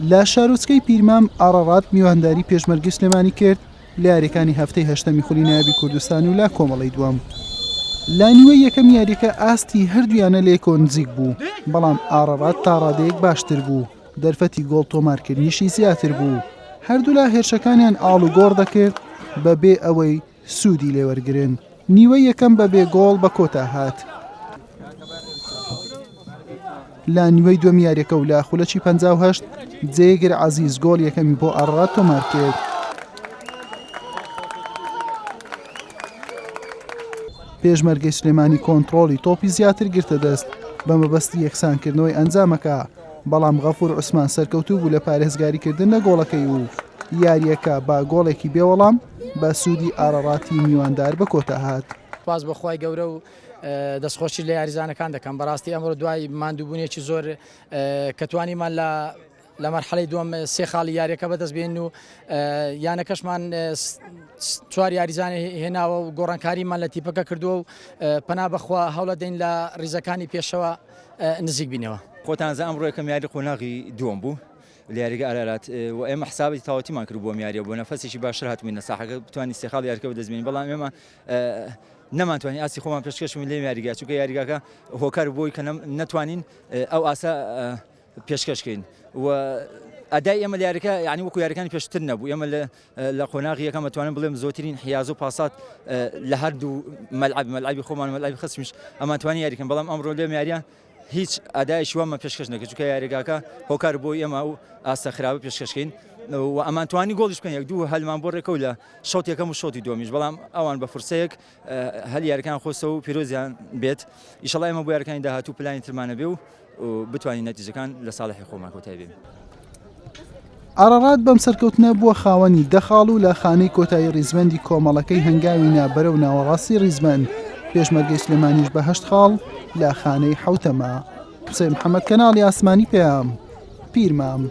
لە شارۆچکەی پیرمام ئاڕاڕات میوانداری پێشمەرگەی سلێمانی کرد لە یاریەکانی هەفتەی هەشتەمی خولی نایابی کوردستان و لە کۆمەڵەی دووەم. لە نیوەی یەکەم یاریەکە ئاستی هەردوویانە لەیەکەوە نزیک بوو، بەڵام ئاڕاڕات تا ڕادەیەک باشتر بوو، دەرفەتی گۆڵ تۆمارکردنیشی زیاتر بوو، هەردوولا هێرشەکانیان ئاڵوگۆڕ دەکرد بەبێ ئەوەی سوودی لێوەرگرن، نیوەی یەکەم بەبێ گۆڵ بە کۆتا هات. لە نیوەی دووەم یاریەکە و لە خولەکی 58 جێگر عەزیز گۆڵ یەکەمی بۆ ئاڕاڕات تۆمار کرد. پێشمەرگەی سلێمانی کۆنتڕۆڵی تۆپی زیاتر گرتە دەست بە مەبەستی یەکسانکردنەوەی ئەنجامەکە، بەڵام غەفور عوسمان سەرکەوتوو بوو لە پارێزگاریکردن لە گۆڵەکەی و یارییەکە بە گۆڵێکی بێوەڵام بە سوودی ئاراراتی میواندار بە کۆتا هات. سوپاس بۆ خوای گەورە و دەستخۆشی لە یاریزانەکان دەکەم بەڕاستی ئەمڕۆ دوای ماندووبوونێکی زۆر کە توانیمان لە لە مەرحەلەی دووەم سێ خاڵی یاریەکە بەدەست بێن و یانەکەشمان چوار یاریزان هێناوە و گۆڕانکاریمان لە تیپەکە کردووە و پەنا بەخوا هەوڵە دەین لە ریزەکانی پێشەوە نزیک بینەوە. خۆتان زان ئەمڕۆ یەکەم یاری قۆناغی دووەم بوو لە یاریگە ئارارات و ئێمە حسابی تەواوەتیمان کرد بۆ یاریە بۆ نەفەسێکی باشتر هاتبووینە ساحەکە بتوانین سێ خاڵ یاریەکە بەدەست بێنین بەڵام ئێمە نەمانتوانی ئاستی خۆمان پێشکەش بکەین لەم یاریگا چونکە یاریگاکە هۆکار بۆی کە نەتوانین ئەو ئاسە پێشکەش کەین و ئەدای ئێمە لە یاریەکە یعنی وەکو یاریەکانی پێشتر نەبوو ئێمە لە قۆناغی یەکەم ئەتوانم بڵێم زۆترین حیاز و پاسات لە هەردوو مەلعب مەلعبی خۆمان مەلعبی خصمیش ئەمانتوانی یاریکەن بەڵام ئەمڕۆ لێم یاریە هیچ ئەدایشی وامان پێشکەش نەکرد چونکە یاریگاکە هۆکار بۆ ئێمە و ئاستە خراپە پێشکەشکەین و ئەمانتوانی گۆڵیش بکەن یەک دوو هەلمان بۆ ڕێکەوت لە شەوت یەکەم و شەوتی دووەمیش بەڵام ئەوان بە فرسەیەک هەل یاریەکان خۆستە و پیرۆزیان بێت ئیشەڵا ئێمە بۆ یاریەکانی داهاتوو پلانی ترمانە بێ و بتوانین نەتیجەکان لە ساڵحی خۆمان کۆتایی بێنین. ئارارات بەم سەرکەوتنە بووە خاوەنی دە خاڵ و لە خانەی کۆتایی ریزبەندی کۆمەڵەکەی هەنگاوی نا بەرەو ناوەڕاستی ریزبەند، پێشمەرگەی سلێمانیش بە هەشت خاڵ لە خانەی حەوتەمە. حوسێن محەمەد کەناڵی ئاسمانی پەیام، پیرمام.